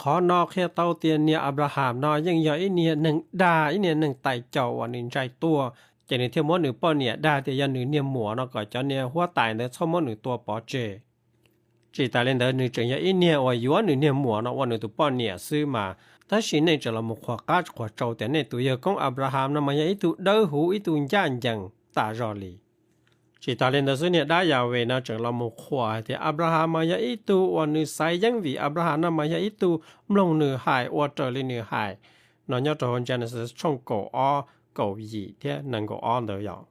Qhov no qhia tau tias niag Abraham no yeej yog ib niag neeg dag, ib niag neeg tais caus uas nws ntshai tuag, ces nws thiaj muab nws poj niam dag tias yog nws niag muam no kom cov niag huab tais ntawd txhob muab nws tua pov tseg. Tsis tas li ntawd nws tseem yog ib niag uas yuav nws niag muam no ua nws tus poj niam xwb mas, tab sis nej tseem los mus qhuas qab qhuas tsau tias nej tus yawg koob Abraham no mas yog ib tug dawb huv ib tug ncaj ncees tas zog li. Tsis tas li ntawd xwb niag dab Yahweh no tseem los mus qhuas hais tias Abraham mas yog ib tug uas nws xaiv yeeb vim Abraham no mas yog ib tug mloog nws hais ua raws li nws hais no nyob rau hauv Genesis tshooj kaum ob, kaum yim thiab nees nkaum ob ntawd yom.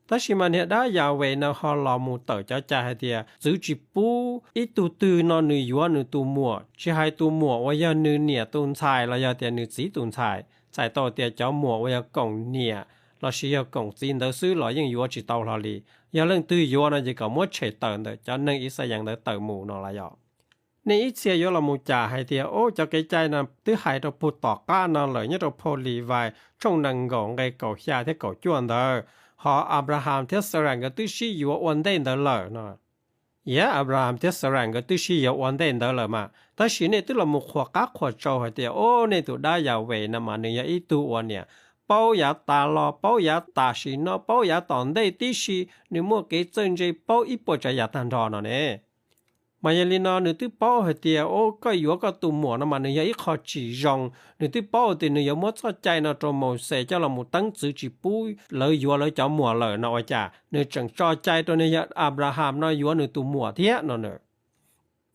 Tab sis mas niag dab Yahweh no ho los mus tawm cov cai hais tias txwv tsis pub ib tug twg no nws yuav nws tus muam, tsis hais tus muam uas yog nws niam tus ntxhais los yog tias nws txiv tus ntxhais, txhais tau tias cov muam uas yog koom niam lossis yog koom txiv ntawd xwb los yeej yuav tsis tau hlo li. Yog leej twg yuav no ces kom muab tshem tawm ntawm cov neeg Ixayees ntawd tawm mus no lawm yom. Nej ib txhia yuav los mus cas hais tias, o, cov kev cai no twb hais rau puag tom qab no lawm nyob rau phau Livais tshooj nees nkaum nqe kaum xya thiab kaum cuaj ntawd, ho Abraham thiab Sarai nkawd twb sib yuav ua ntej ntawd lawm no. Yog Abraham thiab Sarai nkawd twb sib yuav ua ntej ntawd lawm mas, tab sis nej twb los mus qhuas qab qhuas tsau hais tias, o, nej tus dab Yahweh no mas nws yog ib tug uas niam paub yav tas los, paub yav tam sim no, paub yav tom ntej tib si, nws muaj kev txawj ntse paub ib puas tsav yam tag nrho no ne. Mas yog li no nws twb paub hais tias, o, koj yuav koj tus muam no mas nws yog ib qho tsis zoo. Nws twb paub tias nws yuav muab txoj cai no rau Mauxes coj los mus teeb txwv tsis pub lawv yuav lawv cov muam lawm no ua cas nws tseem tso cai rau niag yawg Abraham no yuav nws tus muam thiab no na.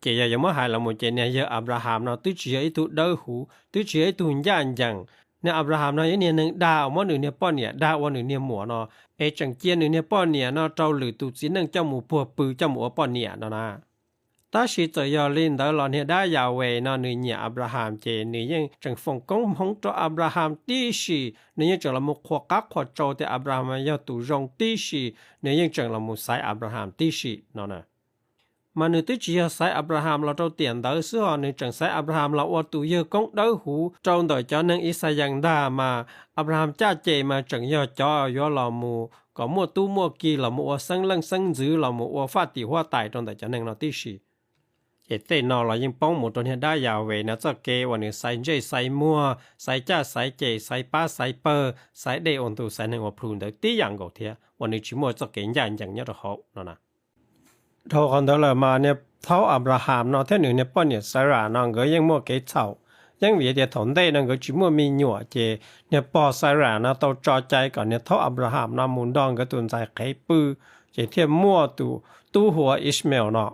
Ces yog yuav muab hais los mus ces niag yawg Abraham no twb tsis yog ib tug dawb huv, twb tsis yog ib tug ncaj ncees. Niag Abraham no yog niag neeg dag uas muab nws niag poj niam dag ua nws niag muam no, es tseem cia nws niag poj niam no rau lwm tus txiv neej coj mus puag pw coj mus ua poj niam no na. Tab sis txawm yog li ntawd los niag dab Yahweh no nws nyiam Abraham ces nws yeej tseem foom koob hmoov rau Abraham tib si, nws yeej tseem los mus qhuas qab qhuas tsau tias Abraham yog tus zoo tib si, nws yeej tseem los mus xaiv Abraham tib si no na. Mas nws twb tsis yog xaiv Abraham los rau tiam ntawd xwb ho nws tseem xaiv Abraham los ua tus yawg koob dawb huv rau ntawm cov neeg Ixayees ntag mas Abraham caj ces mas tseem yog cov yuav los mus kom muaj tub muaj ki los mus ua xeeb leej xeeb ntxwv los mus ua faj tim huab tais rau ntawm cov neeg no tib si. Ces tej no los yeej poob mus rau niag dab Yahweh no txoj kev uas nws xaiv ntsej xaiv muag, xaiv caj xaiv ces, xaiv pab xaiv pawg, xaiv dej ua ntu, xaiv neeg ua plhu ntawd tib yam nkaus thiab uas nws tsis muaj txoj kev ncaj ncees nyob rau hauv no na. Dhau qhov ntawd lawm mas niag thaub Abraham no thiab nws niag poj niam Sarah no nkawd yeej muaj kev txhaum, yeej vim tias thaum ntej no nkawd tsis muaj me nyuam ces niag pog Sarah no tau tso cai kom niag thaub Abraham no mus nrog nkawd tus ntxhais qhev pw, ces thiaj muaj tus tub hu ua Ishmael no.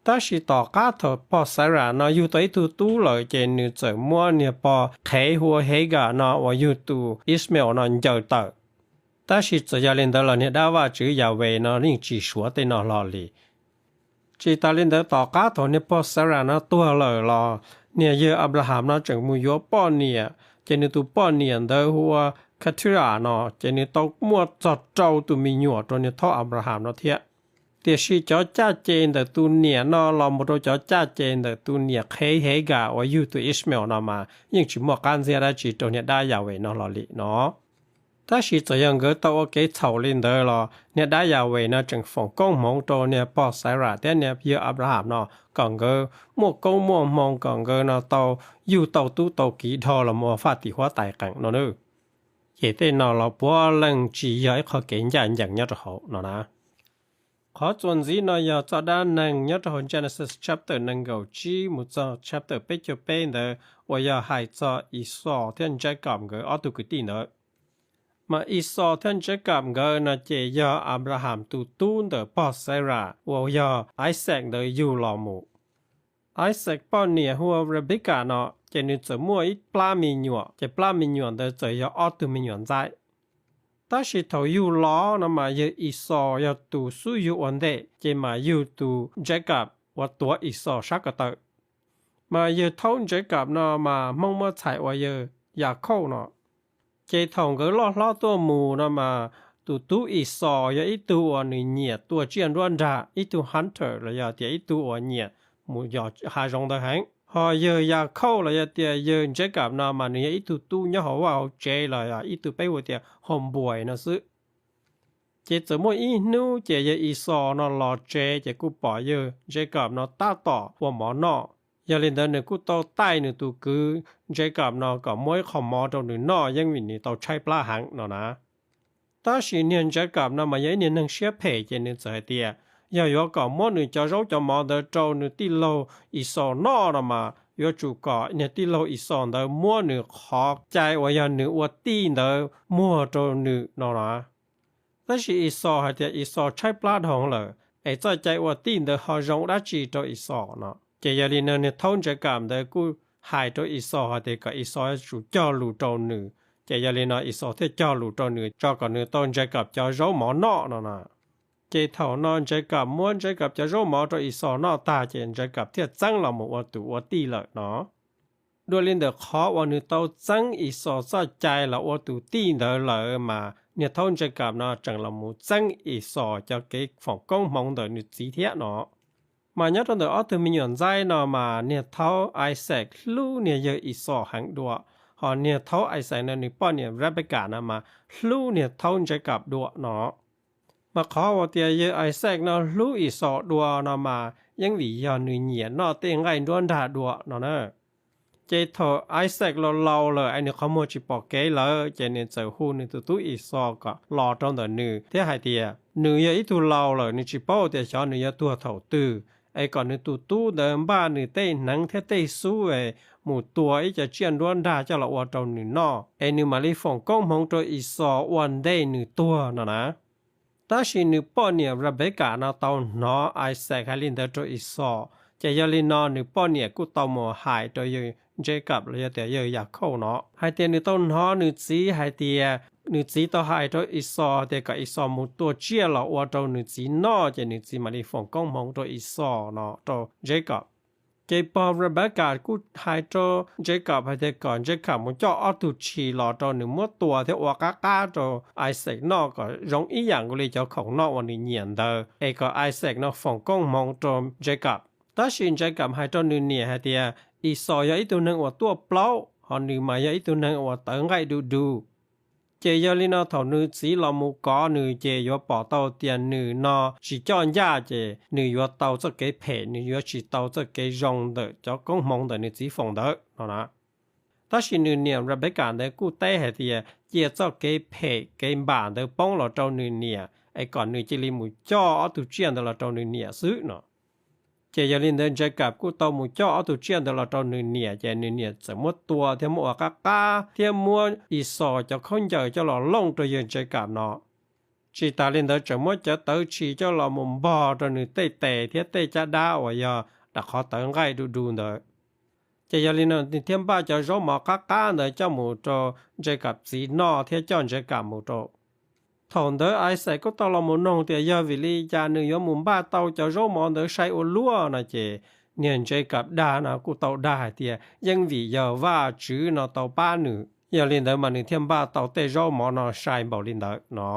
Tab sis tom qab thaum pog Sarah no yug tau ib tug tub lawm ces nws txawm muab niag pog qhev hu ua Hagar no uas yug tus Ishmael no ncaws tawm. Tab sis txawm yog li ntawd los niag dab Vajtswv Yahweh no yeej tsis suav tej no hlo li. Tsis tas li ntawd, tom qab thaum niag pog Xaras no tuag lawm los niag yawg Anplaham no tseem mus yuav poj niam, ces nws tus poj niam ntawd hu ua Khatira no, ces nws tau muaj txog rau tus me nyuam rau niag thaub Anplaham no thiab. Tiam sis cov caj ces ntawm tus niam no los mus rau cov caj ces ntawm tus niam qhev Hegas uas yug tus Ishmael no mas yeej tsis muaj qab ntxiab dab tsi rau niag dab Yahweh no hlo li no. Tab sis txawm yog nkawd tau ua kev txhaum li ntawd los niag dab Yahweh no tseem foom koob hmoov rau niag pog Xaras thiab niag yawg Anplaham no kom nkawd muaj koob muaj hmoo, kom nkawd no tau yug tau tub tau kiv dhau los mus ua faj tim huab tais qees no na. Ces tej no los puav leej tsis yog ib qho kev ncaj ncees nyob rau hauv no na. Qhov txuas ntxiv no yog txoj dab neeg nyob rau hauv Genesis chapter nees nkaum tsib mus txog chapter peb caug peb ntawd uas yog hais txog Esau thiab Jacob nkawd ob tug kwv tij ntawd. Mas Esau thiab Jacob nkawd no ces yog Anplaham tus tub ntawm pog Xaras uas yog Isaac ntawd yug los mus. Isaac poj niam hu ua Rebekah no ces nws txawm muaj ib plab me nyuam, ces plab me nyuam ntawd txawm yog ob tug me nyuam ntxaib. Tab sis thaum yug los no mas yawg Esau yog tus xub yug ua ntej, ces mas yug tus Jacob uas tuav Esau sab ko taw. Mas yawg thaub Jacob no mas Hmoob muab txhais ua yawg Yakhauj no. Ces thaum nkawd loj hlob tuaj mus no mas tus tub Esau yog ib tug uas nws nyiam tua tsiaj nruab nrag, ib tug hunter los yog tias ib tug uas nyiam mus yos hav zoov ntawd heev. Ho yawg Yakhauj los yog tias yawg Jacob no mas nws yog ib tug tub nyob hauv vaj hauv tsev los yog ib tug peb hu tias homeboy no xwb. Ces txawm muaj ib hnub ces yawg Esau no los tsev ces kuj pom yawg Jacob no tab tom ua mov noj. Yog li ntawd nws kuj tau taij nws tus kwv Jacob no kom muab ib qho mov rau nws noj yeej vim nws tau tshaib plab heev no na. Tab sis niag Jacob no mas yog ib niag neeg siab phem ces nws txawm hais tias yog yuav kom muab nws cov zaub cov mov ntawd rau nws tij laug Esau noj no mas yuav tsum kom niag tij laug Esau ntawd muab nws qhov cai uas yog nws ua tij ntawd muag rau nws no na. Tab sis Esau hais tias Esau tshaib plab dhau lawm es txoj cai ua tij ntawd ho zoo dab tsi rau Esau no. Ces yog li no niag thaub Jacob ntawd kuj hais rau Esau hais tias kom Esau yuav tsum cog lus rau nws. Ces yog li no Esau thiaj cog lus rau nws tso kom nws tau Jacob cov zaub mov noj no na. Ces thaum no Jacob muab Jacob cov zaub mov rau Esau noj tag ces Jacob thiaj txeeb los mus ua tus ua tij lawm no. Dua li ntawm qhov uas nws tau txeeb Esau txoj cai los ua tus tij ntawd lawm mas niag thaub Jacob no tseem los mus txeeb Esau cov kev foom koob hmoov ntawm nws txiv thiab no. Mas nyob rau ntawm ob tug me nyuam ntxaib no mas niag thaub Isaac hlub niag yawg Esau heev dua, ho niag thaub Isaac no nws poj niam Rebecca no mas hlub niag thaub Jacob dua no. Mas qhov uas tias yawg Isaac no hlub Esau dua no mas yeej vim yog nws nyiam noj tej nqaij nruab nrag dua no na. Ces thaum Isaac laus laus lawm es nws qhov muag tsis pom kev lawm ces nws txawm hu nws tus tub Esau kom los rau ntawm nws thiab hais tias nws yog ib tug laus lawm, nws tsis paub tias xyov nws yuav tuag thaum twg, es kom nws tus tub ntawd npaj nws tej hneev thiab tej xub es mus tua ib co tsiaj nruab nrag coj los ua rau nws noj, es nws mam li foom koob hmoov rau Esau ua ntej nws tuag no na. Tab sis nws poj niam Rebecca no tau hnov Isaac hais li ntawd rau Esau, ces yog li no nws poj niam kuj tau mus hais rau yawg Jacob los yog tias yawg Yakhauj no hais tias nws tau hnov nws txiv hais tias nws txiv tau hais rau Esau tias kom Esau mus tua tsiaj los ua rau nws txiv noj, ces nws txiv mam li foom koob hmoov rau Esau no rau Jacob. Ces pog Rebecca kuj hais rau Jacob hais tias kom Jacob mus coj ob tug tshis los rau nws muab tua thiab ua qab qab rau Isaac noj kom zoo ib yam nkaus li cov khoom noj uas nws nyiam ntawd, es kom Isaac no foom koob hmoov rau Jacob. Tab sis Jacob hais rau nws niam hais tias Esau yog ib tug neeg uas tuaj plaub, ho nws mas yog ib tug neeg uas tawv nqaij du du. Ces yog li no thaum nws txiv los mus kov nws ces yuav pom tau tias nws no tsis coj ncaj, ces nws yuav tau txoj kev phem, nws yuav tsis tau txoj kev zoo ntawm cov koob hmoov ntawm nws txiv foom ntawd no na. Tab sis nws niam Rebecca ntawd kuj teb hais tias cia txoj kev phem kev npam ntawd poob los rau nws niam, es kom nws cia li mus coj ob tug tsiaj ntawd los rau nws niam xwb no. Ces yog li ntawd Jacob kuj tau mus coj ob tug tsiaj ntawd los rau nws niam, ces nws niam txawm muab tua thiab muab ua qab qab thiab muab Esau cov khaub ncaws coj los looj rau yawg Jacob no. Tsis tas li ntawd tseem muab cov tawv tshis coj los mus npog rau nws tej tes thiab tej caj dab uas yog rau qhov tawv nqaij du du ntawd. Ces yog li no nws thiaj npaj cov zaub mov qab qab ntawd coj mus rau Jacob txiv noj thiab coj Jacob mus rau. Thaum ntawd Isaac kuj tau los mus noog tias yog vim li cas nws yuav mus npaj tau cov zaub mov ntawd sai ua luaj no ces niag Jacob dag no kuj tau dag hais tias yeej vim yog Vajtswv no tau pab nws, yog li ntawd mas nws thiaj npaj tau tej zaub mov no sai npaum li ntawd no.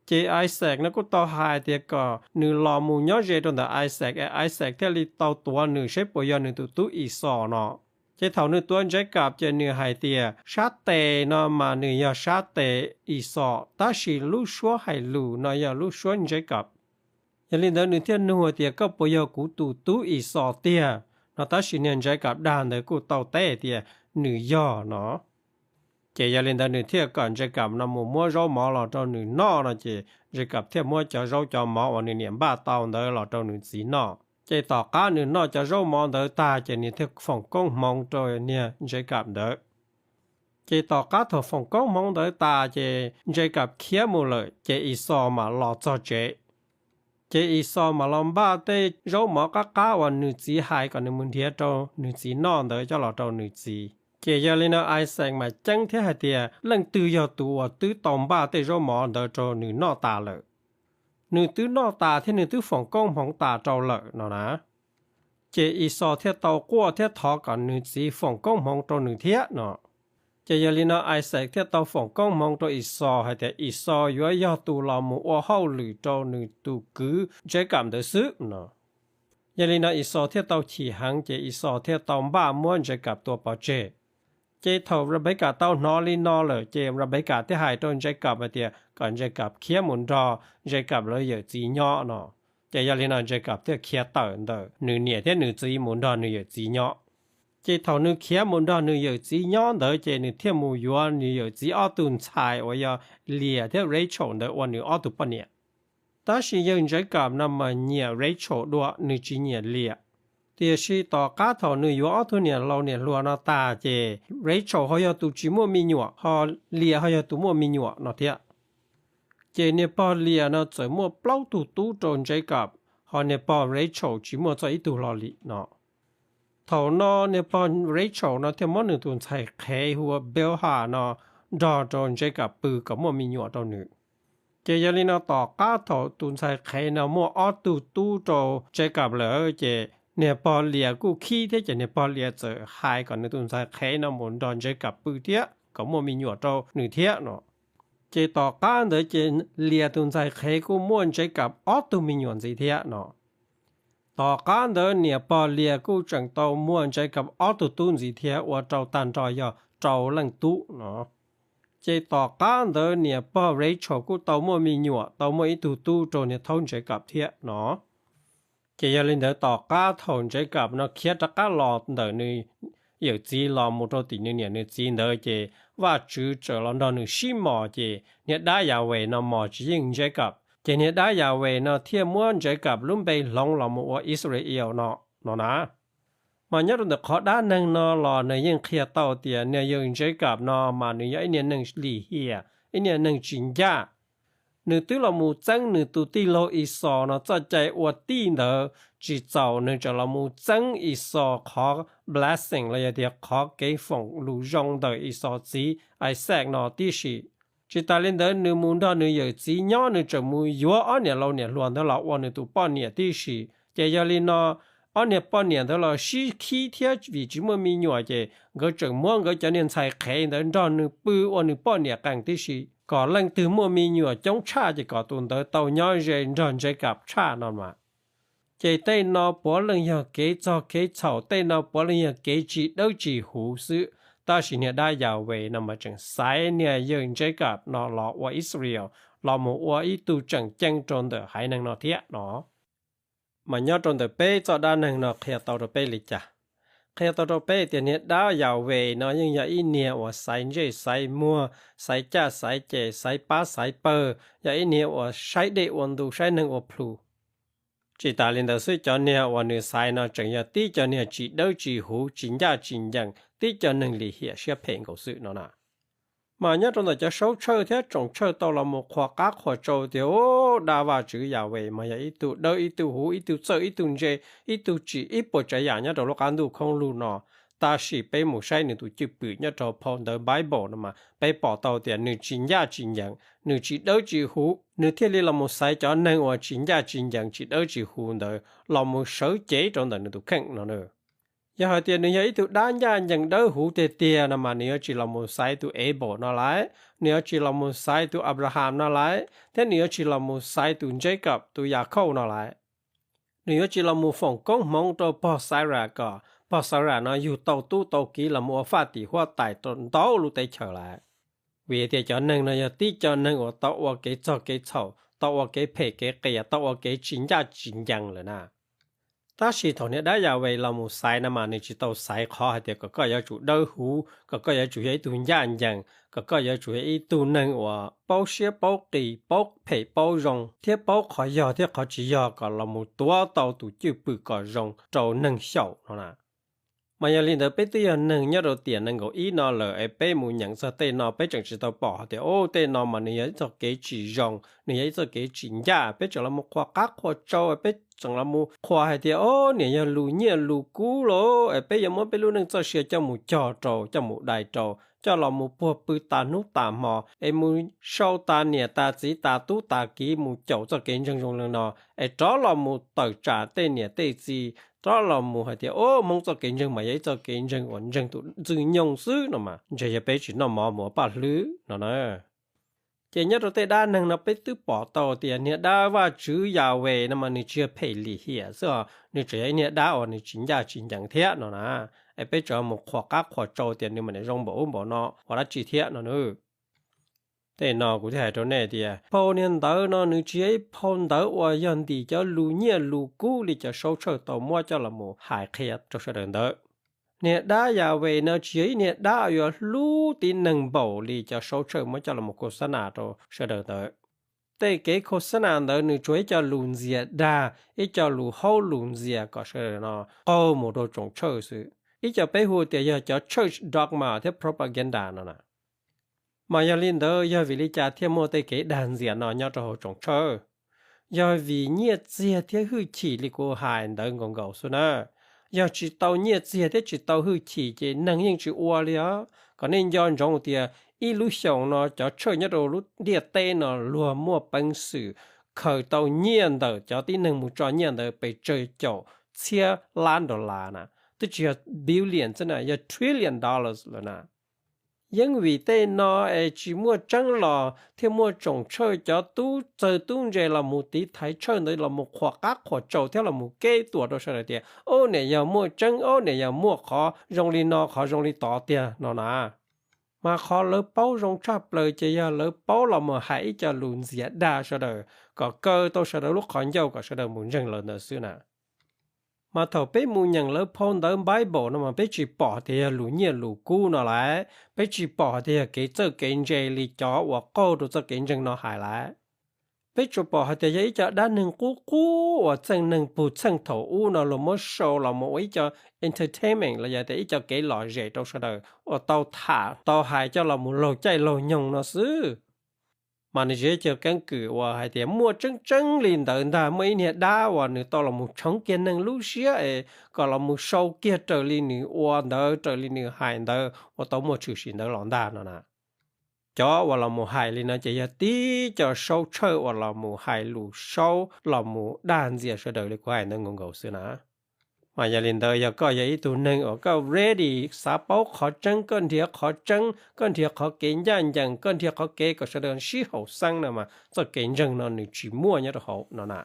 Ces Isaac no kuj tau hais tias kom nws los mus nyob ze rau ntawm Isaac es Isaac thiaj li tau tuav nws seb puas yog nws tus tub Esau no. Ces thaum nws tuav Jacob ces nws hais tias sab tes no mas nws yog sab tes Esau tab sis lub suab hais lus no yog lub suab Jacob. Yog li ntawd nws thiaj nug tias koj puas yog kuv tus tub Esau tiag no, tab sis niag Jacob dag ntawd kuj tau teb tias nws yog no. Ces yog li ntawd nws thiaj kom Jacob no mus muab zaub mov los rau nws noj no ces Jacob thiaj muab cov zaub cov mov uas nws niam npaj tau ntawd los rau nws txiv noj. Ces tom qab nws noj cov zaub mov ntawd tag ces nws thiaj foom koob hmoov rau niag Jacob ntawd. Ces tom qab thaum foom koob hmoov ntawd tas ces Jacob khiav mus lawm ces Esau mam los txog tsev. Ces Esau mam los npaj tej zaub mov qab qab uas nws txiv hais kom nws mus nrhiav rau nws txiv noj ntawd coj los rau nws txiv. Ces yog li no Isaac mas ceeb thiab hais tias leej twg yog tus uas twb tau npaj tej zaub mov ntawd rau nws noj tas lawm. Nws twb noj tas thiab nws twb foom koob hmoov tas rau lawm no na. Ces Esau thiaj tau quaj thiab thov kom nws txiv foom koob hmoov rau nws thiab no. Ces yog li no Isaac thiaj tau foom koob hmoov rau Esau hais tias Esau yuav yog tus los mus ua hauj lwm rau nws tus kwv Jacob ntawd xwb no. Yog li no Esau thiaj tau chim heev ces Esau thiaj tau npaj muab Jacob tua pov tseg. Ces thaum Rebekah tau hnov li no lawm ces Rebekah thiaj hais rau Jacob hais tias kom Jacob khiav mus nrog Jacob lawv yawm txiv nyob no. Ces yog li no Jacob thiaj khiav tawm ntawm nws niam thiab nws txiv mus nrog nws yawm txiv nyob. Ces thaum nws khiav mus nrog nws yawm txiv nyob ntawd ces nws thiaj mus yuav nws yawm txiv ob tug ntxhais uas yog Leah thiab Rachel ntawd ua nws ob tug poj niam. Tab sis yawg Jacob no mas nyiam Rachel dua, nws tsis nyiam Leah. Tiam sis tom qab thaum nws yuav ob tug niam laus niam hluas no tas ces Rachel ho yog tus tsis muaj me nyuam, ho Leah ho yog tus muaj me nyuam no thiab. Ces niag pog Leah no txawm muaj plaub tug tub rau Jacob, ho niag pog Rachel tsis muaj txog ib tug hlo li no. Thaum no niag pog Rachel no thiaj muab nws tus ntxhais qhev hu ua Bilhah no nrog rau Jacob pw kom muaj me nyuam rau nws. Ces yog li no tom qab thaum tus ntxhais qhev no muaj ob tug tub rau Jacob lawm ces niag pog Leah kuj khib thiab ces niag pog Leah txawm hais kom nws tus ntxhais qhev no mus nrog Jacob pw thiab kom muaj me nyuam rau nws thiab no. Ces tom qab ntawd ces Leah tus ntxhais qhev kuj muaj Jacob ob tug me nyuam ntxiv thiab no. Tom qab ntawd niam pog Leah kuj tseem tau muaj Jacob ob tug tub ntxiv thiab ua rau tag nrho yog rau leej tub no. Ces tom qab ntawd niam pog Rachel kuj tau muaj me nyuam, tau muaj ib tug tub rau niag thaub Jacob thiab no. Ces yog li ntawd tom qab thaum Jacob no khiav rov qab los ntawm nws yawm txiv los mus rau tim nws niam nws txiv ntawd ces Vajtswv txawm los nrog nws sib mos ces niag dab Yahweh no mos tsis yeej Jacob. Ces niag dab Yahweh no thiaj muab Jacob lub npe hloov los mus ua Israel no, no na. Mas nyob rau ntawm qhov dab neeg no los nws yeej qhia tau tias niag yawg Jacob no mas nws yog ib niag neeg lim hiam, ib niag neeg tsis ncaj. Nws twb los mus txeeb nws tus tij laug Esau no txoj cai ua tij ntawd tsis txaus, nws tseem los mus txeeb Esau qhov blessing los yog tias qhov kev foom lus zoo ntawm Esau txiv Isaac no tib si. Tsis tas li ntawd nws mus nrog nws yawm txiv nyob, nws tseem mus yuav ob niam laus niam hluas ntawd los ua nws tus poj niam tib si. Ces yog li no ob niag poj niam ntawd los sib khib thiab vim tsis muaj me nyuam ces nkawd tseem muab nkawd cov niag ntxhais qhev ntawd nrog nws pw ua nws poj niam qees tib si, kom leej twg muaj me nyuam coob tshaj ces kom tus ntawd tau nyob ze nrog Jacob tshaj no mas. Ces tej no puav leej yog kev txog kev txhaum, tej no puav leej yog kev tsis dawb tsis huv xwb. Tab sis niag dab Yahweh no mas tseem xaiv niag yawg Jacob no los ua Israel, los mus ua ib tug tseem ceeb rau ntawm haiv neeg no thiab no. Mas nyob rau ntawm peb txoj dab neeg no qhia tau rau peb li cas? Qhia tau rau peb tias niag dab Yahweh no yeej yog ib niag uas xaiv ntsej xaiv muag, xaiv caj xaiv ces, xaiv pab xaiv pawg, yog ib niag uas saib dej ua ntu, saib neeg ua plhu. Tsis tas li ntawd xwb, cov niag uas nws xaiv no tseem yog tib cov niag tsis dawb tsis huv, tsis ncaj tsis ncees, tib cov neeg lim hiam siab phem nkaus xwb no na. Mas nyob rau ntawm cov saub tshawj thiab tsoom tshawj tau los mus qhuas qab qhuas tsau tias, dab Vajtswv Yahweh mas yog ib tug dawb ib tug huv, ib tug txawj ib tug ntse, ib tug tsim ib puas tsav yam nyob rau lub qab ntuj khoob lug no. Tab sis peb mus saib nws tus cwj pwm nyob rau phau ntawv Bible no mas peb pom tau tias nws tsis ncaj tsis ncees, nws tsis dawb tsis huv, nws thiaj li los mus xaiv cov neeg uas tsis ncaj tsis ncees tsis dawb tsis huv ntawd los mus sawv cev rau ntawm nws tus kheej no. Yog hais tias nws yog ib tug dab ncaj ncees dawb huv tiag tiag no mas nws yuav tsis los mus xaiv tus Abel no lawm, nws yuav tsis los mus xaiv tus Abraham no lawm, thiab nws yuav tsis los mus xaiv tus Jacob tus Yakhauj no lawm. Nws yuav tsis los mus foom koob hmoov rau pog Sarah kom pog Sarah no yug tau tub tau kiv los mus ua faj tim huab tais rau ntau lub teb chaws lawm. Vim tias cov neeg no yog tib co neeg uas tau ua kev txog kev txhaum, tau ua kev phem kev qias, tau ua kev tsis ncaj tsis ncees lawm na. Tab sis thaum niag dab Yahweh los mus xaiv no mas nws tsis tau xaiv qhov hais tias kom koj yuav tsum dawb huv, kom koj yuav tsum yog ib tug ncaj ncees, kom koj yuav tsum yog ib tug neeg uas paub siab paub qis, paub phem paub zoo, thiab paub qhov yog thiab qhov tsis yog kom los mus tuav tau tus cwj pwm kom zoo rau neeg xyaum no na. Mas yog li ntawd peb twb yog neeg nyob rau tiam nees nkaum ib no lawm es peb mus nyeem txog tej no peb tseem tsis tau pom hais tias, o, tej no mas nws yog ib txoj kev tsis zoo, nws yog ib txoj kev tsis ncaj, peb tseem los mus qhuas qab qhuas tsau, peb tseem los mus qhuas hais tias, o, niam yog lus nyiaj lus kub los es peb yuav muab peb lub neej txoj sia coj mus cog rau, coj mus dai rau, coj los mus puag pw tas hnub tas hmo es mus sau tas niam tas txiv tas tub tas kiv mus caum txoj kev ntseeg zoo li no, es rov los mus tawm tsam tej niam tej txiv, rov los mus hais tias, o, Hmoob txoj kev ntseeg mas yog ib txoj kev ntseeg uas ntseeg tus Ntxwg Nyoog xwb no mas ntshe yog peb tsis noj mov mus ua paj hlwb no na. Ces nyob rau tej dab neeg no peb twb pom tau tias niag dab Vajtswv Yahweh no mas nws tsis yog phem lim hiam xwb os, nws tseem yog ib niag dab uas nws tsis ncaj tsis ncees thiab no na. Es peb tseem mus qhuas qab qhuas tsau tias nws mas niam zoo npaum ub npaum no ua dab tsi thiab no na. Tej no kuv thiaj hais rau nej tias phau niag ntawv no nws tsis yog ib phau ntawv uas yog ntim cov lus nyiaj lus kub li cov saub tshawj tau muab coj los mus hais qhia rau sawv daws ntawd. Niag dab Yahweh no tsis yog ib niag dab uas yuav hlub tib neeg npaum li cov saub tshawj muab coj los mus khos xab nas rau sawv daws ntawd. Tej kev khos xab nas ntawd nws tsuas ib co lus ntxias dag, ib co lus haub lus ntxias kom sawv daws no qaug mus rau tsoom tshawj xwb. Ib co peb hu tias yog cov church dogma thiab propaganda no na. Mas yog li ntawd yog vim li cas thiaj muaj tej kev dag ntxias no nyob rau hauv tsoom tshawj? Yog vim nyiaj txiag thiab hwj chim li kuv hais ntawd nkaus nkaus xwb na. Yog tsis tau nyiaj txiag thiab tsis tau hwj chim ces neeg yeej tsis ua li os. Kom nej nco ntsoov tias ib lub xyoos no cov tshawj nyob rau lub ntiaj teb no luag muaj peev xwm khaws tau nyiaj ntawm cov tib neeg mus tso nyiaj ntawd pes tsawg caum txhiab lab dollar na, twb tsis yog billion xwb na, yog trillion dollars lawm na. Yeej vim tej no es tsis muaj tseeb los thiaj muaj tsoom tshawj cov tub txawg tub ntse los mus tiv thaiv tshawj ntawd los mus qhuas qab qhuas tsau thiab los mus keb tuam rau sawv daws tias, o, niam yog muaj tseeb, o, niam yog muaj qhov zoo li no qhov zoo li tod tiag no na. Mas qhov lawv paub zoo tshaj plaws ces yog lawv paub los mus hais ib co lus ntxias dag sawv daws kom kaw tau sawv daws lub qhov ncauj kom sawv daws mus ntseeg lawv ntawd xwb na. Mas thaum peb mus nyeem lawv phau ntawv Bible no mas peb tsis pom tias yog lus nyiaj lus kub no lawm, peb tsis pom tias yog kev txawj kev ntse li cov uas qaug rau txoj kev ntseeg no hais lawm. Peb tsuas pom hais tias yog ib co dab neeg qub qub uas txheej neeg puag txheej thaum ub no luag muab sau los mus ua ib co entertainment los yog tias ib co kev lom zem rau sawv daws uas tau tham tau hais coj los mus laug caij laug nyoog no xwb. Mas nws tsis yog keeb kwm uas hais tias muaj tseeb tseeb li ntawd ntag, muaj ib niag dab uas nws tau los mus tshoov kiag neeg lub siab es kom los mus sau kiag raws li nws ua ntawd, raws li nws hais ntawd uas tau muaj tshwm sim ntawd los ntag no na. Cov uas los mus hais li no ces yog tib co saub tshawj uas los mus hais lus saub los mus dag ntxias sawv daws li kuv hais ntawd nkaus nkaus xwb na. Mas yog li ntawd yog koj yog ib tug neeg uas koj ready xav paub qhov tseeb, koj nrhiav qhov tseeb, koj nrhiav qhov kev ncaj ncees, koj nrhiav qhov kev kom sawv daws sib haum xeeb no mas txoj kev ntseeg no nws tsis muaj nyob rau hauv no na.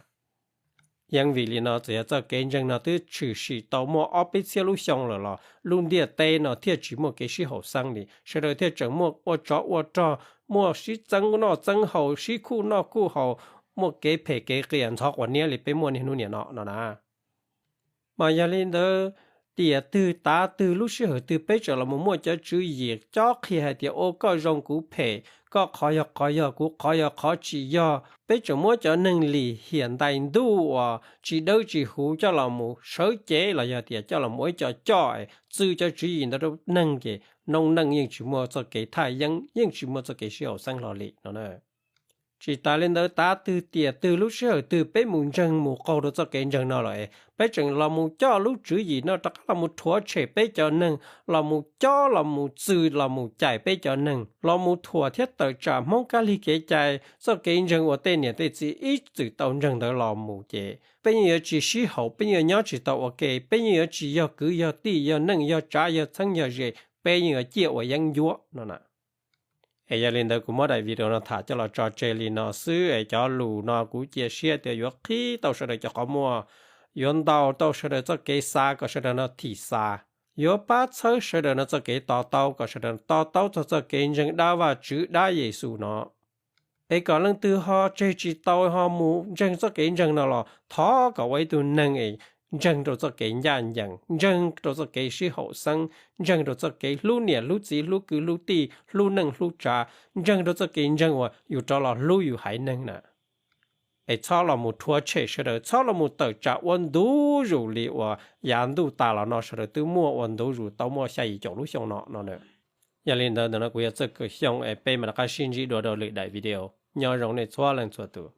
Yeej vim li no txawm yog txoj kev ntseeg no twb tshwm sim tau muaj ob peb txhiab lub xyoo lawm los lub ntiaj teb no thiaj tsis muaj kev sib haum xeeb li, sawv daws thiaj tseem muaj ua tsov ua rog, muaj sib txeeb noj txeeb haus, sib khuj noj khuj haus, muaj kev phem kev qias ntxhov quas niab li peb muaj niaj hnub niam no no na. Mas yog li ntawd, tiam twg tav twg lub sij hawm twg peb tseem los mus muaj cov tswv yim cob qhia hais tias ua koj zoo kuv phem, koj qhov yog qhov yog kuv qhov yog qhov tsis yog, peb tseem muab cov neeg lim hiam ntais ntuj uas tsis dawb tsis huv coj los mus sawv cev los yog tias coj los mus ua ib co coj txwv cov tswv yim ntawd rau neeg ces noob neej yeej tsis muaj txoj kev thaj yeeb, yeej tsis muaj txoj kev sib haum xeeb hlo li no na. Tsis tas li ntawd, tav twg tiam twg lub sij hawm twg peb mus ntseeg mus qaug rau txoj kev ntseeg no lawm, peb tseem los mus coj lub tswv yim no rov qab los mus rhuav tshem peb cov neeg, los mus cob los mus txwm los mus cais peb cov neeg, los mus thuam thiab tawm tsam Hmoob kab lig kev cai, txoj kev ntseeg uas tej niam tej txiv ib txwm tau ntseeg ntawd los mus ces peb yeej yuav tsis sib haum, peb yeej yuav nyob tsis tau ua ke, peb yeej yuav tsis yog kwv yog tij, yog neej yog tsav, yog txheeb yog ze, peb yeej yuav ciaj ua yeeb ncuab no na. Es yog li ntawd kuv muab daim video no tham coj los tso tseg li no xwb es cov lus no kuv cia siab tias yuav qhib tau sawv daws cov qhov muag, yuav ntaus tau sawv daws txoj kev xav kom sawv daws no thim xav, yuav pab txhawb sawv daws no txoj kev to taub kom sawv daws to taub txog txoj kev ntseeg dab Vajtswv dab Yexus no. Es kom leej twg ho tseg tsis tau ho mus ntseeg txoj kev ntseeg no los thov kom ua ib tug neeg es ntseeg rau txoj kev ncaj ncees, ntseeg rau txoj kev sib haum xeeb, ntseeg rau txoj kev hlub niam hlub txiv hlub kwv hlub tij hlub neej hlub tsav, ntseeg rau txoj kev ntseeg uas yus rov los hlub yus haiv neeg na. Es txhob los mus rhuav tshem sawv daws, txhob los mus tawm tsam ua ntu zus li uas yav ntuj tas los no sawv daws twb muaj ua ntu zus tau muaj xya yim caum lub xyoo no no na. Yog li ntawd ntawm no kuv yog Txawj Kaws Xyooj es peb mam rov qab sib ntsib dua rau lwm daim video. Nyob zoo nej txhua leej txhua tus.